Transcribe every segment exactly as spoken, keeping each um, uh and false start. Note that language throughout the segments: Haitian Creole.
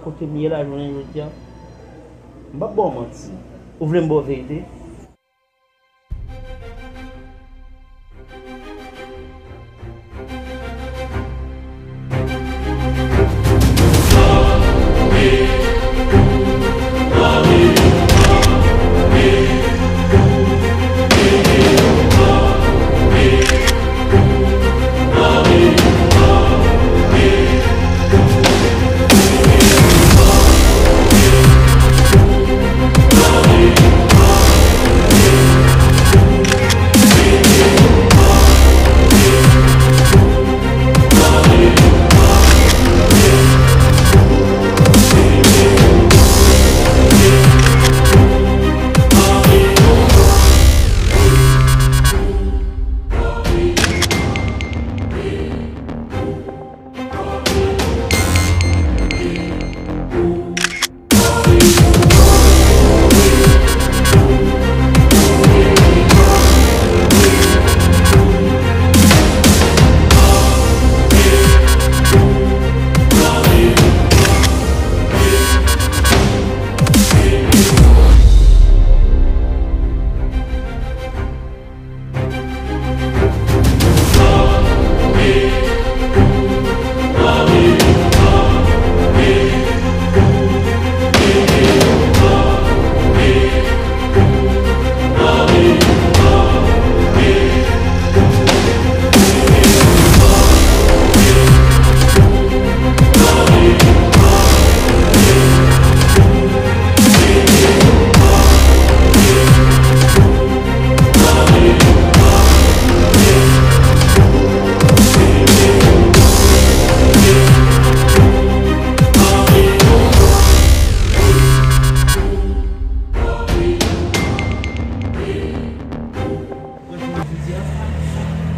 Kote m ye la jounen jodi a? M p ap ba w manti. Ou vle m ba w verite?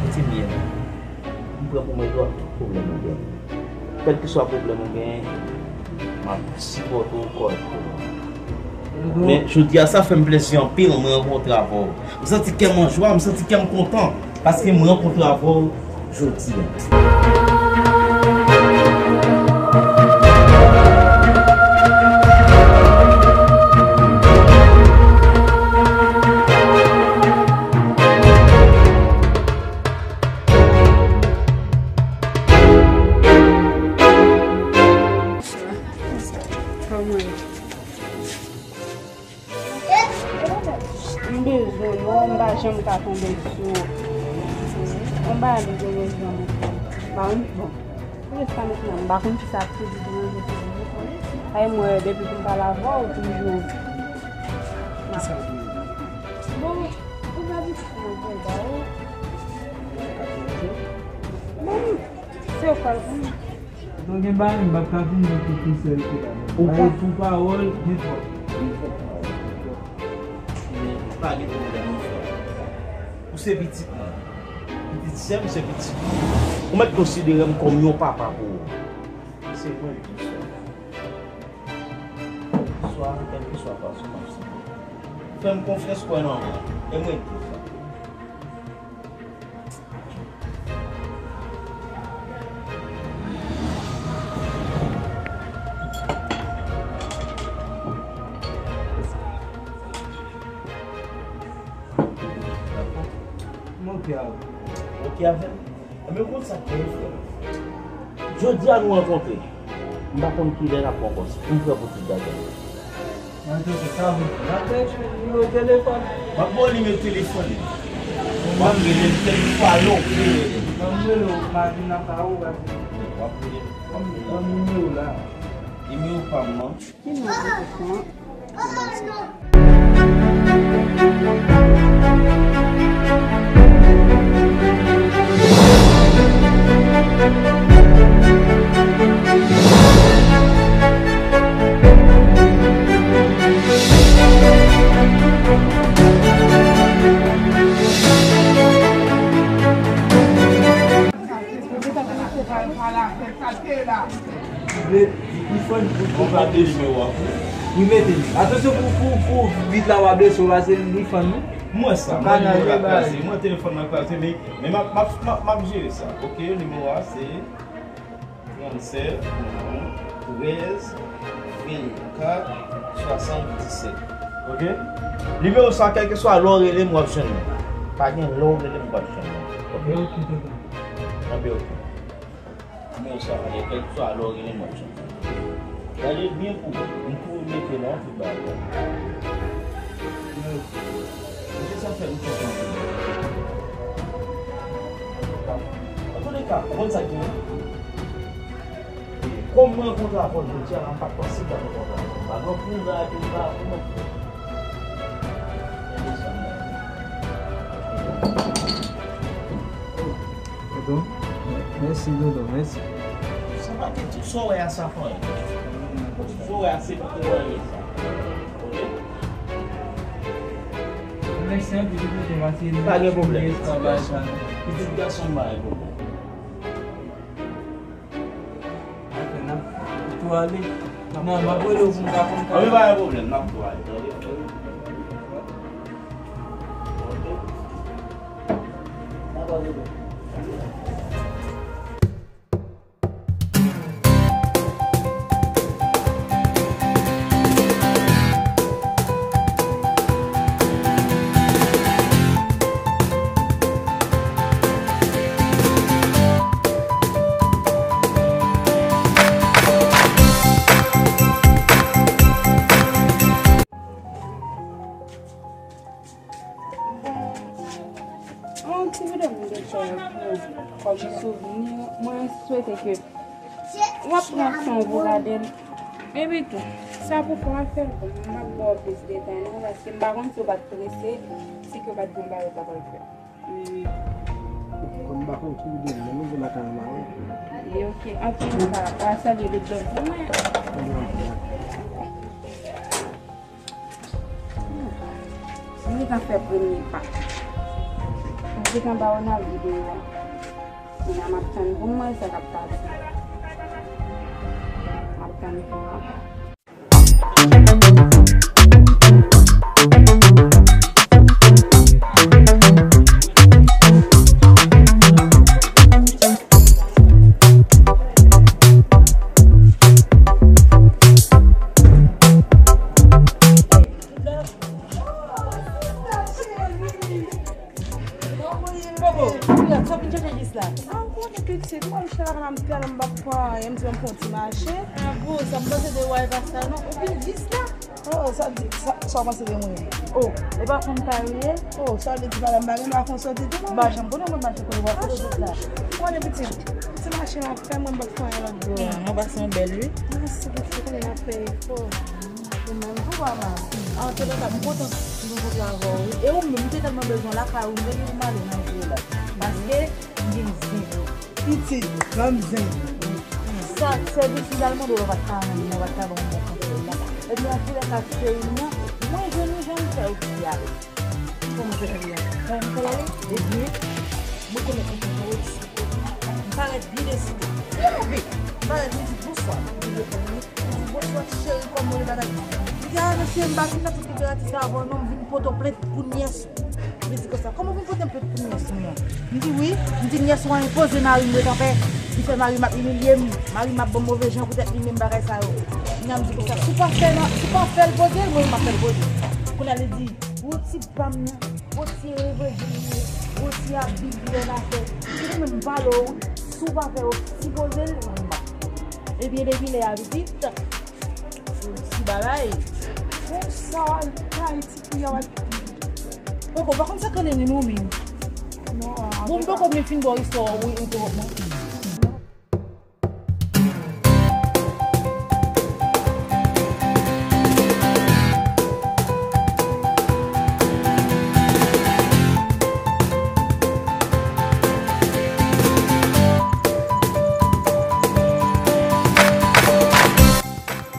Kote m ye la? M pran pou mwen twòp pwoblèm ou gen. Kèlkeswa pwoblèm ou gen, m ap sipòte w kòrèkteman. Men jodi a, sa fè m plezi anpil, mwen rankontre avè w. M santi kè m an jwa, m santi kè m kontan, paske m rankontre avè w jodi a. Kòman ye? M bezwen w, m pa janm ka tonbe sou ou. Yon bagay m te bezwen w. Ba m bon. Pou sa mentnan, m pa konn kisa k te di pou manje pou mwen. Ay, mwen, depi pou m pale avè w, toujou. Kisa w vle? Bon, ou pa di pou mwen ba ou. Bon, se ou k pral pou mwen. Atò gen bagay m p ap ka vin nan tout sensète la. Ou pa tou pawòl, gen twòp. Men pa gen pwoblèm, mon frè. Ou se pitit mwen. Pitit sè m, se pitit mwen. Ou mèt konsidere m kòm yon papa pou ou. Se mwen ki sè. Swa, kèlkeswa fason m ap sipòte. Fè m konfyans, kwè nan mwen. E mwen ki fè. Mwen oke avè w. Oke avè m? Enben, ou konn sa k fè, frè m. Jodi a nou rankontre. M pa konn kilè n ap rankontre. M prè pou tout bagay. Mwen te fè sa, wi. Mwen te fè nimewo telefòn. M ap ba w nimewo telefòn li. W ap rele l kèlkeswa lè w vle rele l. Mwen rele w, m a vin nan kay ou, w ap rele. W ap rele, w ap rele. Ban m nimewo la. Nimewo pa m nan. Ki nimewo telefòn? Li fann pou, pou pa blese w. Wi, mete li. Atansyon pou, pou, pou vit la w a blese w, pase li fann, wi. Mwen sa, mwen nimewo la kraze, mwen telefòn nan kraze, men, men m ap, m ap, m ap, m ap jere sa, oke? Nimewo a se trannsèt, Trèz, vennkat, swasanndisèt. Ok? Nimewo sa, kèlkeswa lè w rele m, w ap jwenn mwen. Pa gen lè w rele m, w ap jwenn mwen. Ok? Ok, tonton. Anben, ok. Nimewo sa, kèlkeswa lè w rele m, w ap jwenn mwen. Gade byen pou mwen. M kouri mete nan tout bagay la. Mesye, sa fè m kontan. Antouleka, ou konn sa k gen? Kòm mwen rankontre avè w jodi a la, m pa t panse m t ap rankontre avè w. M pa gen anpil bagay pou m ba ou non. Tonton, mèsi, tonton, mèsi. Sa pa gen tout sa w wè a, sa fè anyen. Tout sa w wè a, se pou anyen sa. Ok? Mèsi anpil, tonton, paske nou pa gen pwoblèm. Pitit gason m pa gen pwoblèm. Atè, n ap tou ale. Non, m ap rele w pou m ka konn. Anben, pa gen pwoblèm, n ap tou ale, tande? Bon, yon ti videyo m te fè pou, kòm souvni, mwen swete ke w ap pran san w pou gade l. Epi tou, sa pou fè w ap fè l pou mwen, m p ap ba w plis detay non, paske m pa konn si w pa t prese, si ke w pa t gen bagay w ta pral fè. Kòm m pa konn ki videyo, men nou vin lakay mwen. Li ok. Antouka, w a salye lòt bòs pou mwen. Mwen gentan fè premye pa. Mwen gentan ba Ronald videyo a. Kounye a m ap tann pou m wè sa k ap pase. M ap tann pou mwen. Bobo, Juliette, sa w vin chèche jis la? A, ou konnen ke se mwen, m chita la, m tèlman m p ap pran anyen, m di m pran yon ti mache. A bon, sa m panse de w a e pa sa non, ou vin jis la? Oh, sa di, sa, sa w panse de mwen? Oh, e pa fanm kay ou ye? Oh, sa vle di pa la m pa gen dwa fè yon sòti tou, manman? M pa janm konnen mwen mache kote w ap kote tout la. Ou konnen pitit, ti mache m ap fè, mwen m p ap fè anyen lòt bò. Hmm, ou pase yon bèl wi. Mèsi pitit, ou konnen m ap fè efò. Ou menm tou, mama. Antouleka, m kontan m rankontre avè w, wi. E ou menm, m te tèlman bezwen w lakay ou, m te gen pou m ale nan vil la. Paske m gen zen. Pitit, ban m zen. Sa, sèvis m t al mande w, ou pa t ka rann mwen, ou pa t ka ban m bon konsèy la. Epi, antouleka, cheri m nan, mwen jwenn ou jan m fè w di ale. Kòman w fè ale a? Kòman w fè ale? Ebyen, mwen konnen kòman fè w di. M parèt byen deside. Byen leve. M parèt, mwen di bonswa. Mwen di bonswa ti cheri, kòman w ye bagay? Li di, a mesye, m pa vin nan tout konperatif sa avè w non, m vin pote w plent pou nyès ou. Li di konsa, kòman w vin pote m plent pou nyès mwen an? M di wi, m di nyès ou an enpoze mari m ret anpè. Li fè mari m ap imilye m, mari m ap ban m move jan poutèt li menm bagay sa yo. Kounye a m di konsa, si w pa fè nan, si w pa fè l poze l, mwen menm m ap fè l poze l. Kounye a li di, gwo ti pa m nan, gwo ti evanjelis, gwo ti abib li an afè. Li di mwen m pale w, si w pa fè yo sipoze l, mwen m ap fè l. Ebyen depi lè a pitit, ti bagay. Bon, sa w al Ayiti pou y a w al. Poko, pa konn sa k rele li non menm. Non, bon, m poko byen fin ba w istwa w, wi, entèwòp mwen.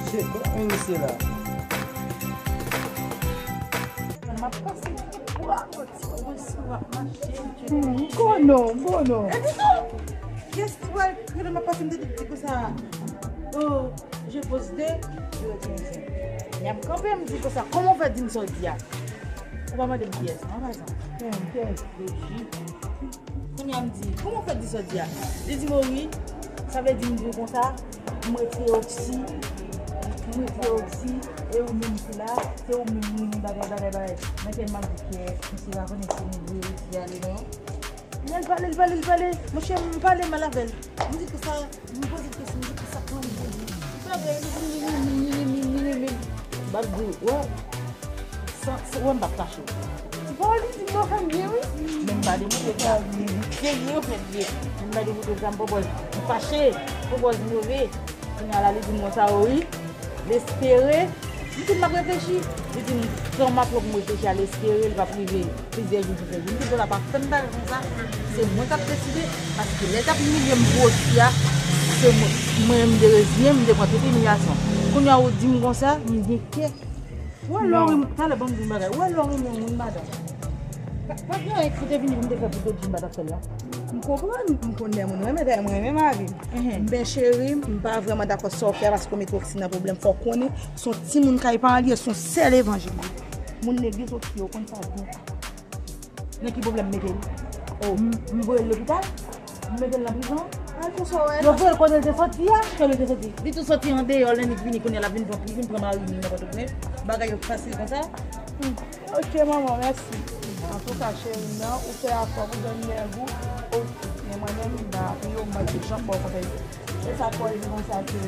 Shit, kote mwen misye la? M ap pase. Mwen si w ap mache. Hmm, m konnen w, m konnen w. Epi tou, kiyès ki pral rele m ap pase m te di konsa, oh, je pose de, je retiens un. Lè m kanpe, m di konsa, kòman w fè di m sa w di a? Ou pa mande m kiyès, non, pa egzanp. Hmm, kiyès? Lojik. Kounye a m di, kòman w fè di sa w di a? Li di m, o wi, Sa vle di m di w konsa, m retire oksi, m retire oksi, e ou menm ki la, se ou menm wi, bagay, bagay, bagay. Nan kè m ap di kè, misye pa konnen si m vle rete ale non. Lè l pale, l pale, l pale, monchè, m pale mal avè l. M di konsa, m poze l kesyon, m di konsa, kòman l vle di? Li pa vle, li di, m pa di, wè. San, san, wè m p ap kache w. Ti pawòl li di m nan fè m byen wi. Men m pa demoute sa. Li fè byen, yo fè byen. Men m pa demoute sa, m pwopòz. M fache, m pwopòz move. Kounye a la, li di m konsa, o wi. L espere. M di m ap reflechi. Li di m, jan m ap wè pou m reflechi a, l espere, li p ap rive plizyè jou, plizyè jou. M di, bon, la pa fè m bagay konsa. Se mwen k ap deside. Paske lè l t ap imilye m pou osi a, se mwen, mwen menm, m te reziyen m, m te pran tout imilyasyon. Kounye a, ou di m konsa, m gen kè. Ou wè lè w renmen, talè ban m di w yon bagay. Ou wè lè w renmen yon moun, madanm. Pa, pa gen anyen ki te vini pou m te fè pou w te di m pa t ap fè l la. M konprann, m konn lè moun renmen, dayè mwen renmen mari m. Mhm. Men cheri, m pa vrèman dakò sa w fè a paske w mete Oksi nan pwoblèm. Fò w konnen, se yon timoun kay pa an li ye, se yon sèl evanjil li. Moun legliz Oksi yo konn sa byen. Nan ki pwoblèm m mete l? Oh, m, m voye l lopital? M mete l nan prizon? Al pou sa w wè. Yo voye l kote l te soti a? Kote l te soti? Li tou soti andeyò, lè nèg vini kounye a, l ap vin pran, li vin pran mari m nan Pòtoprens. Bagay yo fasil konsa? Hmm. Ok, manman, mèsi. Antouka, cheri m nan, ou fè afè w pou jwenn nèg ou. Ok, men mwen menm, m pa apiye w, m pa t janm ba w konsèy. Se sa k fè w di konsa ke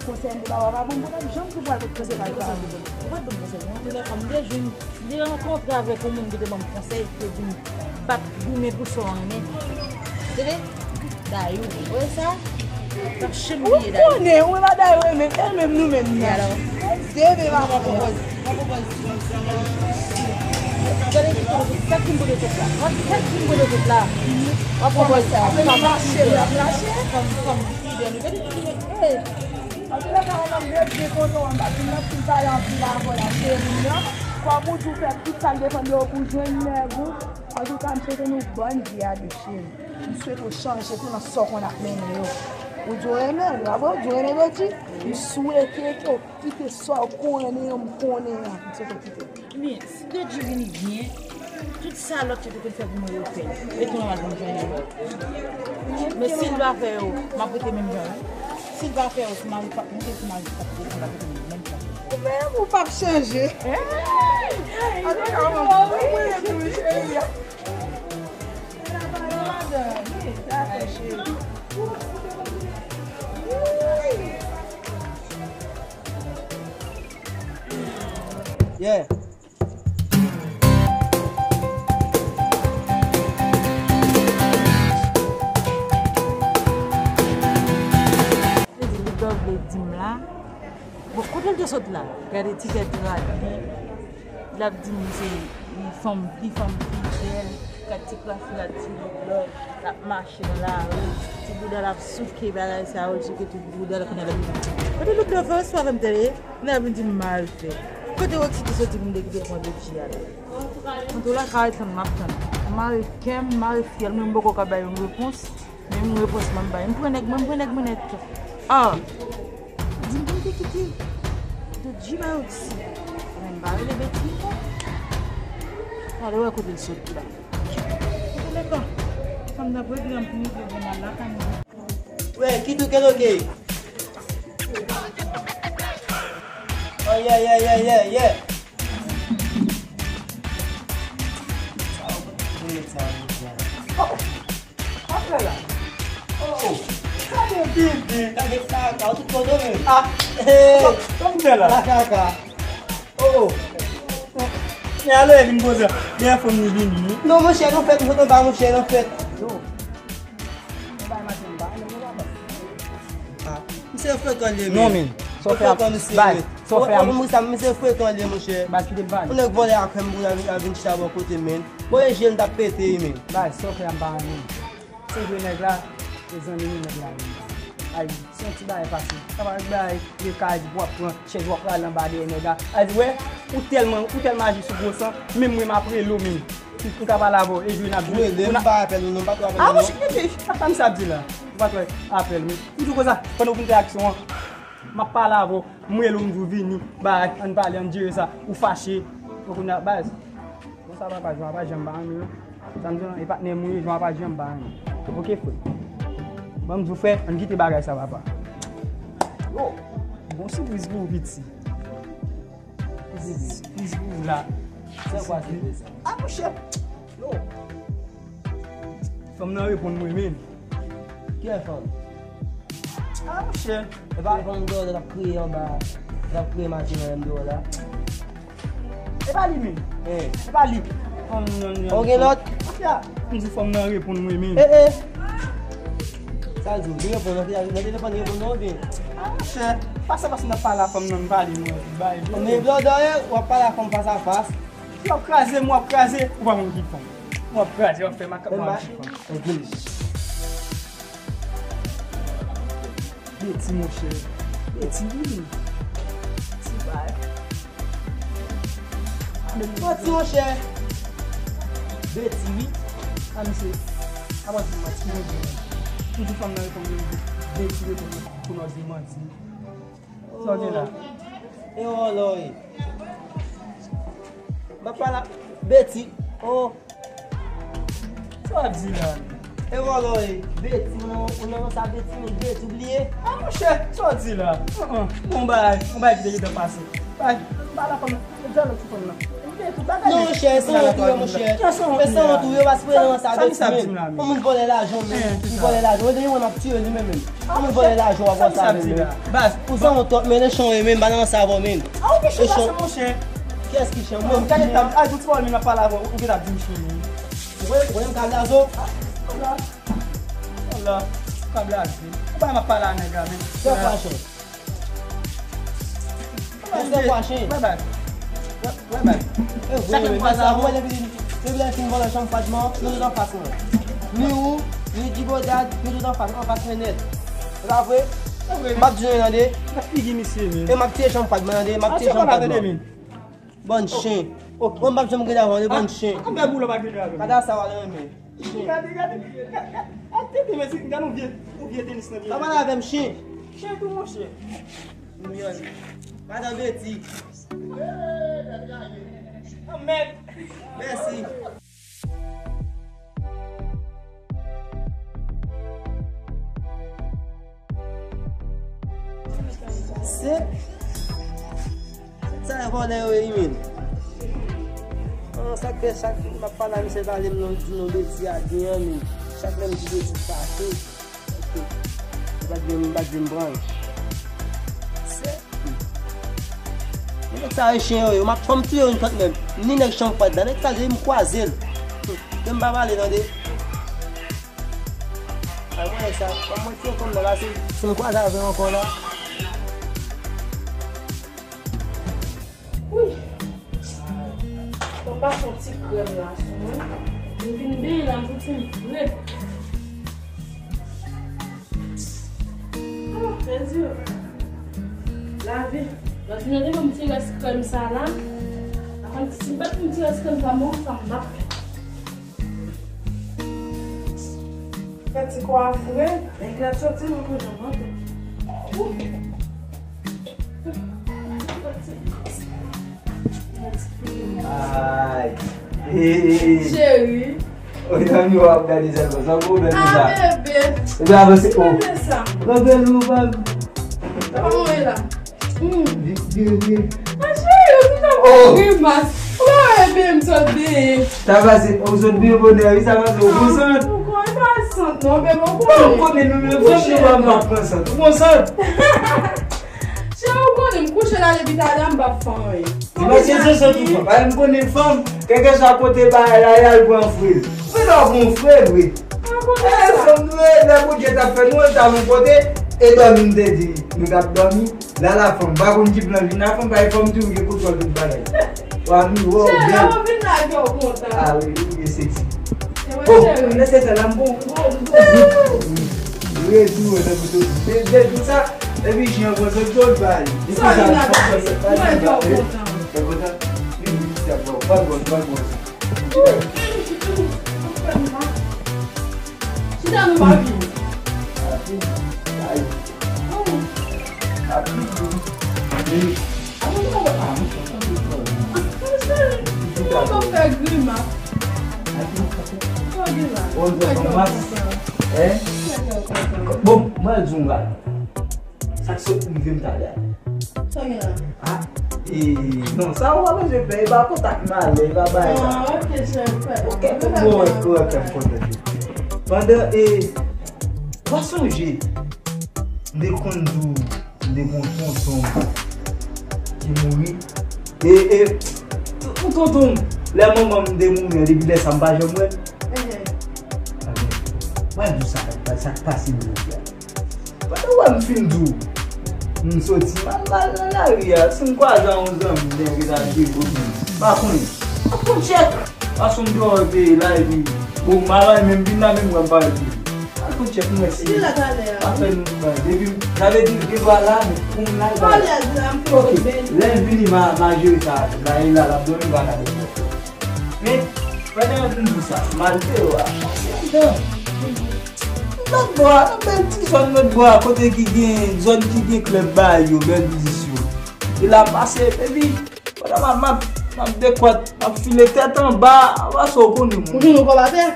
konsèy m te ba w a pa bon, m pa t ap janm tou pral kot konsèy pa l pa bon. Ou pa t ban m konsèy, non? Tout lè fwa, m te jwenn, m te rankontre avèk yon moun ki te ban m konsèy, ki te di m, bat goumen pou sa w renmen. Tande? Dayou, ou wè sa? T ap chenn bliye Dayou. Ou konnen, ou pa Dayou renmen, e menm nou menm nan. E alò? Debe pa pran pòz. Gade ki kote, sa ki m kote sot la. Sa ki m kote sot la. W ap pran pòz sa. Apre m ap mache, m ap mache. Kòm, kòm lidè nou. Gade ki kote. Hey! Antoulèka, manman m, yo byen kontan wè m, paske m nan fin pale anpil avè w la, cheri m nan. Kòm ou di w fè tout sa k depann de ou pou jwenn nèg ou. Antouka, m swete nou bòn vye a de cheri. M swete w chanje tou nan sa w konn ap mennen yo. Ou di w renmen l, apre ou di w renmen Dodji. M swete ke w kite sa w konnen yo, m konnen an. M swete w kite. Ebyen, si Dodji vini byen, tout sa lòt yo te konn fè pou mwen yo fè. E kounye a m al konn jwenn yo. Men si l pa fè yo, m ap rete menm jan wi. Si l pa fè yo, si mari pa t monte, si mari pa t desann, m ap rete menm jan. Ou menm, ou p ap chanje. Antouka, mwen, mwen, mwen, mwen, cheri a. Yeah. Li di, li pa vle di m la. Bon, kote l te sot la? Gade ti tèt rad li. L ap di m se li fanm, li fanm fidèl, kat ti kwafè, kat ti bout lò, l ap mache nan lari, ti bouda l ap souke bagay sa yo, l souke tout bouda l, kounye a l ap di, kote bout lò fè, ou sou avè m tande, kounye a l ap vin di m mal fè. Kote Roxy te soti pou m te kite pran Dodji a la? Antouka, ret tann, m ap tann. M mare kè m, m mare fyèl mwen, m poko ka bay yon repons. Men m repons mwen bay. M pran nèg mwen, m pran nèg mwen nèt. Ah! Di m pou m te kite Dodji bay Roxy. Men m pa rele Betty ankò. Talè wè kote l sot la. Kote lè pa? Fanm nan pregle m pou m te gen mal lakay mwen. Wè, kite w kèt oke. Oh, yeah, yeah, yeah, yeah, yeah. Sa w konn sa w konn fè. Oh! Apre la. Oh, gade bebe. Gade kaka, ou tout kote menm. Ah, hey. Sa, sa m fè la? La kaka. Oh. Men alò, e vin poze. Dèyè fanm ni vini. Non, monchè, nan fèt, ou kontan pa, monchè, nan fèt. Yo. Mwen bay maten, m pa ale, mwen pa bat. Ah, misye frekan li ye, men. Non, men. Sa w fè a, bay. Sa w fè a. Ou, ou, ou, misye frekan li ye, monchè. Bay, kite l pale. Yon nèg vòlè a krèm pou l al vin chita bò kote, men. Bon, e je l t ap pete, men. Bay, sa w fè a, m pa renmen. Se vre nèg la, se zanmi nou nèg la ye. Ay, se yon ti bagay fasil. Sa pa yon bagay de kay di pou w ap pran chèz w ap prale anba dèyè nèg la. Ay, wè, ou tèlman, ou tèlman aji sou gwo san, menm mwen m ap rele w menm. M, m ka pale avè w, e jwe n ap jwe. Rele m, m pa apèl ou non, m pa twò apèl ou non. Ah, monchè, kite, kite, sa m sa di la. Ou pa twò apèl mwen. Ou di konsa, pandan w fin fè aksyon an, m ap pale avè w, m rele w, m di w vini, bay, ann pale, ann jere sa, ou fache. Ou konnen a baz. Bon, sa papa, jwa pa janm ba nou. Sa m di w, e patnè m ou ye, jwa pa janm ba nou. Ok, frè. Ban m di w, frè, ann kite bagay sa, papa. Yo, bon sipriz pou ou, piti. Sipriz pou ou la. Se kwa sipriz sa? A, monchè. Yo. Fanm nan reponn mwen menm. Ki fanm? A, monchè. E pa fanm nan t ap kriye anba, t ap kriye maten an menm deyò la. E pa li menm. Eh. E pa li. Fanm nan. Ou gen lòt? Monchè, m di fanm nan reponn mwen menm. Eh, eh. Sa l di w? Li reponn nan telefòn, li reponn nan oubyen? A, monchè, fas a fas m t ap pale a fanm nan, m pale mwen, bay. Men blòdè, w ap pale a fanm fas a fas. W ap kraze m, w ap kraze, ou pa konn ki fanm. W ap kraze, w ap fè makak, w ap ki fanm. Beti, monchè. Beti, wi. Ti bay. Manti, monchè. Beti, wi. A, misye. A, manti, manti, ki manti, manti. Toujou fanm nan reponn mwen, Beti reponn mwen, pou nou di manti. Sa w gen la? E wòlòy. M ap pale a Beti. Oh. Sa w ap di la? E wòlòy. Beti, ou nan, ou nan sa Beti, men Beti, ou bliye? A, monchè, sa w di la? Bon bagay, bon bagay ki te gentan pase. Bay, m pale a fanm nan. Non, monchè, sanwont ou ye, monchè. Fè sanwont ou ye, pa sipoze nan sa Beti menm. Yon moun vòlè lajan w menm. Li vòlè lajan w. Ou te gen mwen ap tiye li menm menm. Yon moun vòlè lajan w ap wè sa menm menm. Ou sanwont twòp, men e chan w ye menm, pa nan sa avè w menm. A, ou gen chan, monchè. Kiyès ki chan? Mwen, gade tab, a, tout fò menm ap pale avè w, ou gen tab di m chan menm. Ou konnen, ou konnen m ka blaze w? Ala, ou ka blaze. Ou pa m ap pale a nèg la menm. Fè kwa chan. Mwen se kwa chen. Wè bay. Wè bay. Chak lè m kwaze avè w. Depi lè fin vòlè chanm Fatma, nou tout anfas mwen. Ni ou, ni Djibodad, nou tout anfas, anfas mwen nèt. Se pa vre? M ap di nou tande. Gad figi misye menm. E m ap tiye chanm Fatma tande, m ap tiye chanm Fatma. Bann chen. Mwen m p ap janm gade avè w, bann chen. Anbè boulò pa gade avè m. Gade sa w al renmen. Gade, gade, gade. Ak tete, men si, gade yon vye, yon vye tenis nan pye. Pa pale avè m, chen. Chen tou, monchè. Madan Beti. Anmèd. Mèsi. Se Sa e vòlè yo ye, wi menm. An, sa k fè chak fi m ap pale a misye pale m non, di non Beti a gen an menm. Chak lè m di Beti fache. Li pa t vle m, li pa t vle m pran l. Se, men nèg sa e chen yo ye. M ap fè m touye youn kant menm. Ni nèg chanm Fad la. Nèg sa je m kwaze l. Ke m pa pale tande. Ay, mwen sa, pa mwen ki konn la, si, si m kwaze avè l ankò la. Wi. Fò m pase yon ti krèm la sou mwen. M vin benyen la, m santi m fre. Oh, Jezi. Lavi. Lòt jounen, te ban m ti rès krèm sa la. Avan, si m pa t yon ti rès krèm sa, m wè sa m p ap fè. Fè ti kò a fre. Nèg la t soti nan kote mwen tou. Ay. Cheri. Oy, zanmi w ap gade sèlman. Sa pwoblèm ou la? Ah, bebe. Ou pa avanse. Oh. Bebe sa. Bebe nou pa. Sa pa mwen la. Hmm. Vin, vin, vin. Ah, cheri, ou toujou ap fè grimas. Ou pa wè bebe m sot benyen. Sa pase, ou sot byen bonè, wi, sa pase, ou konn sant. Ou konn pa sant non, bebe, ou konnen. Ou konnen nou menm fanm, nou pa, m pa pran sant. Ou konn sant. Cheri, ou konnen m kouche la depi talè, m p ap fè anyen. Ti mesye se sot ou fanm. Paske m konnen fanm, kèlkeswa kote bagay la ye, al pran frè l. Frè la, bon frè, vre. Mwen konnen sa. Fanm nou ye, lè Bondye t ap fè nou, l t al yon kote, e dòmi, m te di, nou t ap dòmi. La, la fanm, m pa konn ki plan vin la, fanm pa gen fanm tou, gen kontwòl tout bagay. Wa mi, wa, cheri, bèl. Lè ou vin la, ke ou kontan. Ah wi, ou byen seksi. Oh, lè se sa la, m bon. Retourne nan kote. De, de, de sa, epi jen an pran sòt zòn bay. Sa vin la, mwen ke ou kontan. Ou kontan? Wi, wi, sa bon, pa bon, pa bon. Chita nou pa vini. Ou fè grimas. Sa gen la? Ou fè grimas. Bon, mwen di w bagay. Sa k sot rive m talè a. Sa gen la? Ah, e, non, sa ou pa bezwen pè, e pa kontak malè, e pa bagay sa. Ah, ok, chèf. Ok, bon, bon, ok, m kontan. Pandan, e, w a sonje, m te konn di w, m te gon tonton m ki mouri. E, e, pou tonton m, lè manman m te mouri, depi lè sa m pa janm wè l. Mwen di sa, sa k pase m jodi a. Pandan w wè m fin di w, m soti, m al, m al nan lari a, si m kwaze a yon zanmi, nèg ki ta di, m pa konnen. M ap konn tchèk. Paske m deyò peyi la, epi, bon, m pa bay menm vin la, menm wè m pa di. M ap konn tchèk, m wè si. Li la talè a. Apèn, depi, sa vle di, gen dwa la, men pou m la, talè a, m fè ok, lè l vini, m a, m a jere sa, la, e la, l ap dòmi, m pa ka dòmi. Men, pandan yo fin di sa, m al deyò a. Lòt bò a, nan bèl ti zòn lòt bò a, kote ki gen, zòn ki gen klèb bagay yo, bèl biznis yo. E la pase, epi, pandan m ap, m ap, m ap dekwat, m ap file tèt anba, apa sa w konnen moun. Ou jwenn yon kòb atè?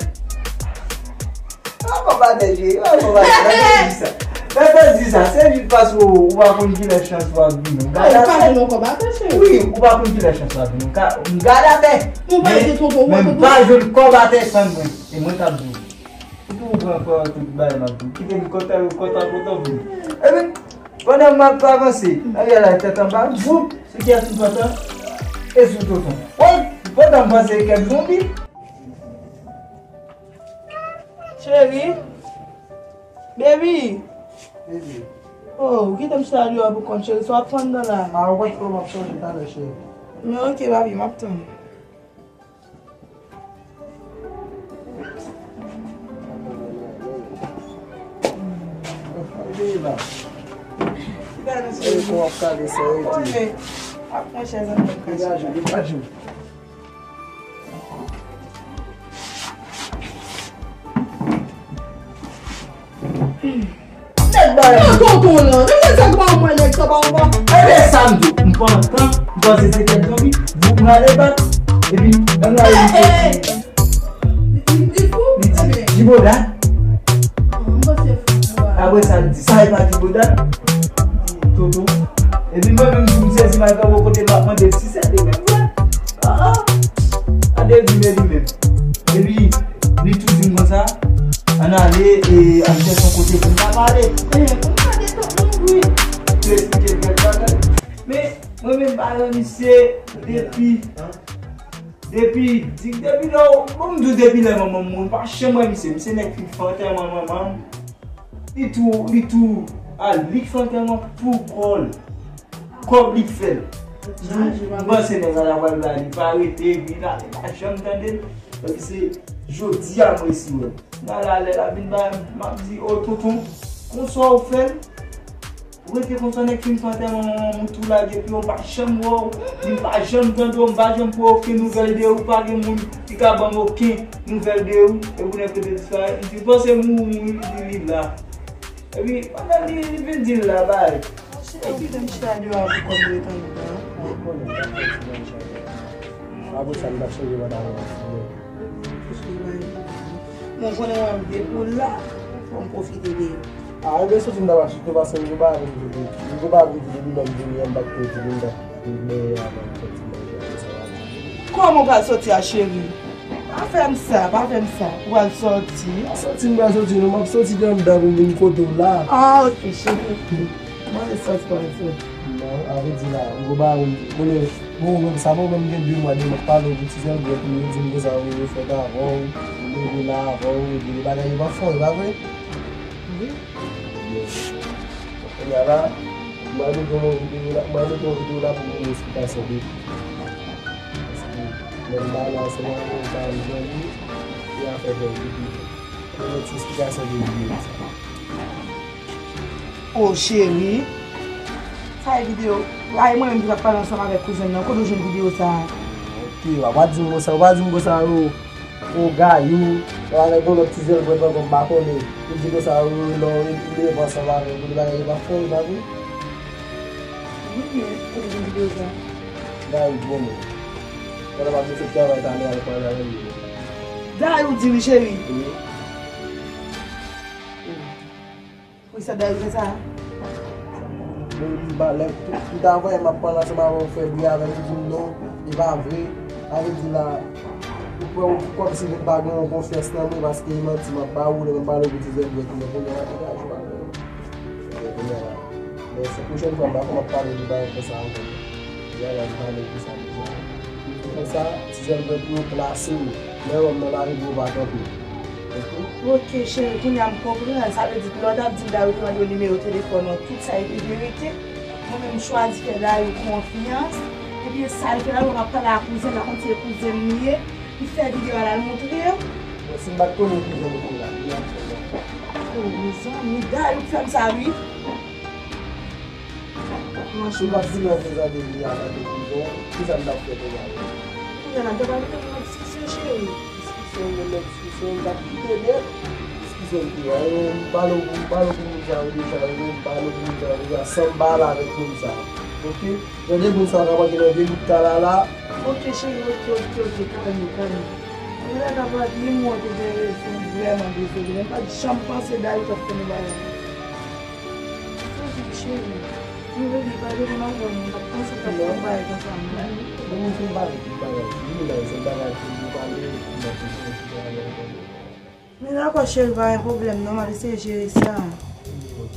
An kòb atè, cheri, an kòb atè. Lè te di sa. Lè te di sa, se jis paske ou, ou pa konn kilè chans ou ap vini. Ou gade atè. Ou pa jwenn yon kòb atè, cheri. Wi, ou pa konn kilè chans ou ap vini. M ka, m gade atè. Men, men m pa jwenn kòb atè san mwen. E mwen k ap di w. Ou tou pran kò tout bagay m ap di w. Kite m kontan, kontan, kontan vini. Epi, pandan m ap avanse, Ariel la tèt anba, voup, se kiyès m pantan? E sou tonton. Woy, pandan m panse kèk zonbi. Cheri. Baby. Baby. Oh, ou kite m chita deyò pou kont cheri, sa w ap fè anndan la? A, ou wè kòman m ap chanje talè, cheri. Men ok, papi, m ap tann. Baby la. Kòman w ap kale sa, eti? Ap pran chèz andan m kache. Degaje w, degaje w. Nèg ba yo. Nan tonton lan, nan nèg sa ki pa wè nèg sa pa wè. Ebyen sa m di w, m pantan, m panse se kèk zonbi, voup m rale bat, epi m rale li soti. Li, li, li fou? Li di, Jiboda. Ah, m panse fou, bwa. Apre sa, li di, sa e pa Jiboda? Toto. Epi mwen menm, tou m sezi, m al kanpe kote m ap mande si se li menm vre. Ah, ah. Gade li menm, li menm. Epi, li tou di m konsa, ann ale, e, al chèche yon kote pou n ta pale. Eh, pou n pale, tonton, wi. Li esplike l kèk bagay. Men, mwen menm, pa nan misye, depi. Depi, di, depi lè, bon, m di w depi lè manman m mouri, m pa janm wè misye. Misye nèk fin fè antèman manman m. Li tou, li tou, a, li k fè antèman pou kò l. Kòb li k fè l. M panse nèg la ta pral bay li, pa rete, epi la, li pa janm tande l. Epi se jodi a m resi wè l. M al alè l ap vin bay, m ap di, o tonton, konsa w fè l? Ou rete konsa, nèg fin fè antèman manman m, ou tou lage pye w, m pa janm wè w, ni m pa janm tande w, m pa janm pran okenn nouvèl de ou, pa gen moun ki ka ban m okenn nouvèl de ou, epi w nèk rete disparèt. M di, panse mouri, mouri, li di li la. Epi, pandan li, li vin di l la, bay. Cheri, kite m chita deyò a pou kò m ret anndan. Ou konnen, m pa fè ti nan chita deyò. Apre sa, m t ap sonje pantalon an. Bon, konnen mwen m depi w la, fò m pwofite de yo. A, enben soti m t ap achte paske m gen bagay pou m fè. M gen bagay pou m fè depi lè m vini an, m pa t konn di m t ap benyen avan m soti manje apre sa. Kòman w pral soti a, cheri? Pa fè m sa, pa fè m sa. Ou pral soti? Pa soti, m pral soti, non, m ap soti de anndan pou m vin kote w la. A, ok, cheri, ok. Mwen, soti, mwen, soti. Non, a vrè di la, m gon bagay, m konnen, bon, menm sa, bon, menm gen de mwa, de mwa, m ap pale w pou ti zèl bwèt, ou di m konsa, ou yo fèt avan w, ou leve la avan w, epi de bagay yo pa fè w, e pa vre? Wi. Ebyen, kounye a la, m pral mete yon videyo la, m pral mete yon videyo la pou m gen esplikasyon de li. Paske, menm bagay la, se mwen menm, m pa janm li, e afè fè videyo. Mwen mete esplikasyon de videyo sa. O cheri. Sa e videyo. A, e mwen menm ki t ap pale ansanm avèk kouzen m nan. Kote w jwenn videyo sa a? Ok, w pa di m konsa, w pa di m konsa, o, o Gayou. Sa va nèg yon lòt ti zèl bwèt ankò, m pa konnen. Ou di konsa, o, lè w leve ansanm avè l, pou de bagay yo pa fè, e pa vre? Wi, men, kote w jwenn videyo sa a? Gayou, bon, men. Pandan m ap mete travay talè a, ou pale avè l. Gayou di wi, cheri. Wi. Sa dèyè sa. M pa lè m ta voye m ap pale ansanm avè w, fè bri avè m, li di m non, li pa vre. Sa vle di la, ou pran kòmsi li pa gen yon konfyans nan mwen paske li manti, m ap ba ou lè m ap pale w pou dizèt dwèt mwen kounye a la degaje w avè m. Men se pwochèn fwa m pa konn ap pale de bagay konsa ankò. Deja la m pale pou sa deja. Konsa, dizèt dwèt mwen plase w. Lè wè m nan lari pou w pa kanpe. Ok, cheri, kounye a m konprann. Sa vle di lè w t ap di Dayou te mande w nimewo telefòn ou, tout sa e te verite. Mwen menm m chwazi fè Dayou konfyans. Ebyen sa l fè la, mwen ap pale a kouzen la, kòmsi se kouzen m li ye. Li fè videyo a la, l montre yo. Bon, si m pa t konnen kouzen m te la, li ap fè sa. Oh, mezanmi, Dayou k fè m sa, wi. Si m pa t konnen kouzen m te li a, kouzen, kisa m t ap fè kounye a? Kounye a la, m te pral mete nou nan diskisyon, cheri. Diskisyon, nou nan diskisyon, m t ap kite nèt. Diskisyon ki la, yo, m pale w pou, m pale w pou moun sa yo deja, yo, m pale w pou moun sa yo deja, san m pale avèk moun sa yo. Ok? Tande moun sa yo k ap antre nan vye bout kala la. Ok, cheri, ok, ok, ok, kalme, kalme. Mwen la ta pral di m ou te gen rezon, vrèman dezole. Mwen pa t janm panse Dayou t ap fè nou bagay. Cheri, cheri, nou rele pa de nan mwen, mwen pa t panse t ap fè yon bagay konsa, non. Bon, nou fin pale tout bagay. Vini la, se bagay pou nou pale, pou nou pale. Men dakò, cheri, pa gen pwoblèm, non, m ap eseye jere sa. Ok,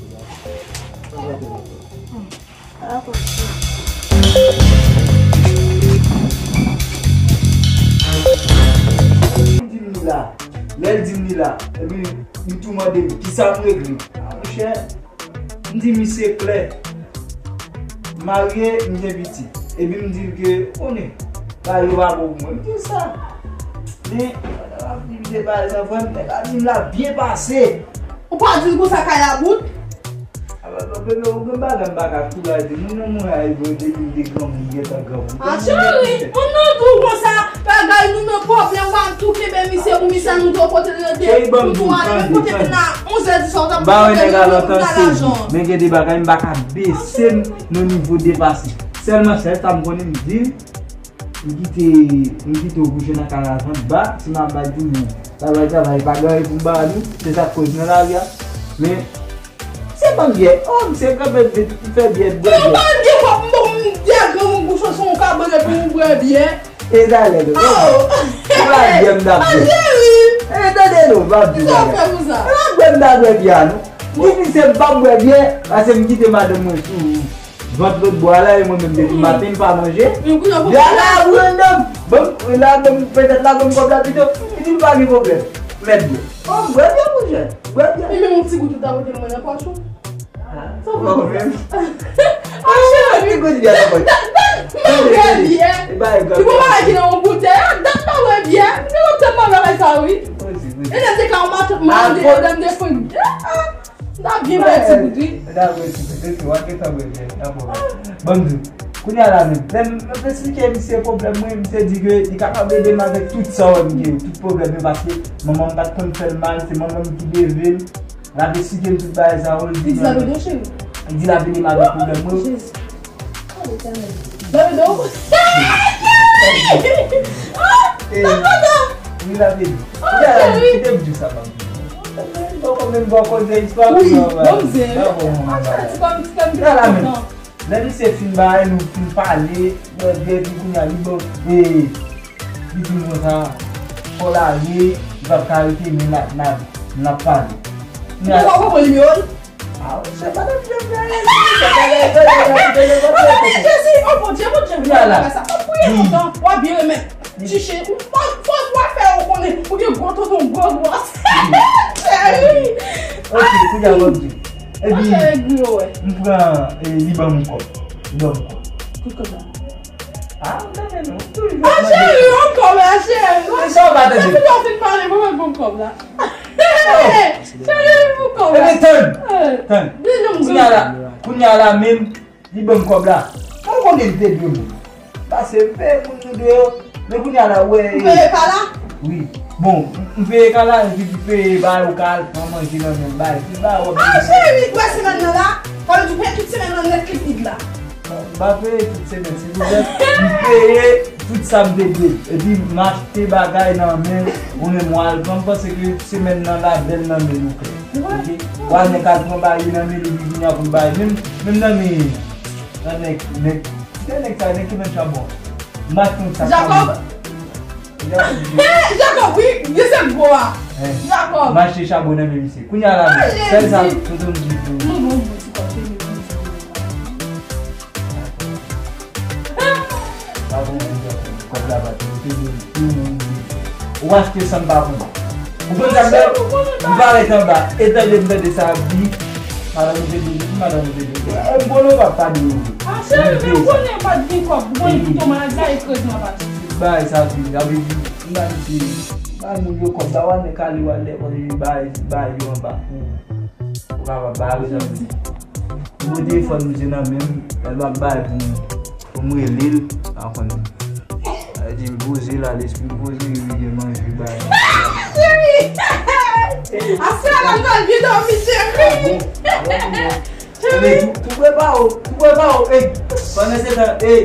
dakò. Dakò, cheri. Di m li la, lè l di m li la, epi li tou mande m, kisa m regle? A, monchè, M di misye klè. M marye, m gen pitit. Epi m di l ke, konnen, bagay yo pa bon pou mwen. M di l sa. Men, pandan m ap di misye bagay sa, frè m, nèg la di m l ap byen pase. Ou pa di l konsa kay la bout? A, ba, ba, bebe, ou gen bagay m pa ka kouraje. Moun nan mwen a, e bon, depi m te granmoun, m gentan granmoun. A, cheri, moun nan di w konsa, bagay nou nan pwoblèm, w ap tou kenbe misye pou misye nou tou kote l rete. Cheri, ban m di w, tande, tande. Onz è di swa, w t ap ba wè nèg a lòt an sezi. Men gen de bagay m pa ka bese m nan nivo depase. Sèlman sèl sa m konnen m di l, m kite, m kite w kouche nan kay la vant ba, si m ap bay pou nou. Travay, travay, pa gen anyen pou m ba nou, se sa k koz nan lari a. Men, se bann byè, oh, m se kanpe m fè byè, bwè byè. Ou bann byè, w ap m bon, m byè granmoun kouche sou yon kabann epi w bwè byè. E talè nou. Oh! Se pa byè m t ap bwè. E tande nou, m ap di w bagay. Sa w fè pou sa? Se pa bwè m t ap bwè byè a, non. M di misye m p ap bwè byè, paske m kite madanm mwen sou vant lòt bò a la, e mwen menm depi maten m pa manje. Byè a la, ou anndan. Bon, la, bon, petèt la, bon, kòb la pito. Li di m pa gen pwoblèm. Mèt byè. Oh, bwè byè, monchè. Bwè byè. E menm yon ti gout ou ta pote mwen nan pòch ou? Sa w fè konsa? Monchè, ti gout byè la, boy. Dat, dat, m pa bwè byè. Li bon bagay ki nan yon boutèy, dat m pa bwè byè. M te kontan m pa bagay sa, wi. E lè m te ka yon matant, m te, lè m te fon. M ta byen bwè ti gout, wi. M ta bwè ti gout, ok, w a gentan bwè byè, pa pwoblèm. Ban m di w, kounye a la menm, lè m, lè m te esplike misye pwoblèm mwen, misye di ke li kapab ede m avèk tout sa w wè m gen yo, tout pwoblèm yo, paske manman m pa t konn fè l mal, se manman m ki leve l. L ap esplike m tout bagay sa yo, li di m. Li di l ap ede w, cheri? Li di l ap ede m avèk pwoblèm mwen yo. Jezi. Oh, Letènèl. L ap ede w? Ah! L ap ede w? Wi, l ap ede. Oh, cheri. Kite m di w sa, pa m di w. Bòkò menm bòkò de istwa. Wi, bon, mzè. Ah, bon, bon, bon. Ah, ti kòm, ti kòm, ti kòm. Lè misye fin bay, nou fin pale, bwè byè, epi kounye a li ban, e, li di m konsa, fò l ale, li p ap ka rete, men n a, n a, n ap pale. Ou pa konprann nimewo l? Ah, se pa nan pye m nan ye. Jezi, oh Bondye, Bondye, Bondye, sa pa pou ye lontan, w ap byen remèt. Chiche, ou fò, fò, w ap fè yo konnen ou gen gwo tonton gwo gwo. Cheri. Ok, kounye a, ban m di. Epi, m pran, e, li ban m kòb. Li ban m kòb. Tout kòb la. Ah, m tande nou. Toujou ap mande. Ah, cheri, yon kòb la, cheri. Men sa w pa tande. Depi lè w fin pale, mwen mèt ban m kòb la. Cheri, pou kòb la. Ebyen, tann. Tann. Kounye a la, kounye a la menm, li ban m kòb la. Mwen konnen m te dwe moun. Pase m peye moun nou deyò. Men kounye a la, ou wè. Ou peye pa la? Wi. Bon, m peye ka la, epi m peye ba yo ka al pran manje nan men bay. Ki ba wòb. Ah, cheri, m wè semèn nan la. Fò nou di peye tout semèn nan nèt ki vid la. M pa peye tout semèn, silvouplè. M peye tout sa m te dwe. Epi m achte bagay nan men ou, men m al pran, m panse ke semèn nan la bèl nan men nou, frè. Ok? Ou al nèg al pran bagay nan men li, li vini ap pran bagay. Menm, menm nan men nan nèg, nèg, se nèg sa, nèg ki nan chabon. Maten sa. Jacob! Jacob, wi, li se gwo a. Jacob! M achte chabon nan men misye. Kounye a la, sèl sa, tonton m di pou. Mwen bon, bon, ti kòb, te met pou. Pa bon, kòb la pa tou, tou, tou, tou, tou. Ou achte san m pa konn. Ou konn sa m fè? M parèt anba, e tande m tande sa ap di, madan nou te di, madan nou te di. E m konnen w pa pa di nou. Ah, cheri, men ou konnen m pa t gen kòb, ou konnen tout yon maladi la e krèz mwen pa t. Bay sa di, sa vle di, m pa di se, bay moun yo kòb la, w al nan kale, w al lè, bay, bay yo anba. Ou kapab bay, sa vle di. Mwen telefòn misye nan men m, lè l ap bay pou m, pou m rele l, pa konn. Sa vle di m poze la, lespri m poze, wi, gen manje, bay. Cheri! Aswè a la, m pral byen dòmi, cheri! Cheri! Tou, tou prepare w, tou prepare w, ey! Pandan se tan, ey!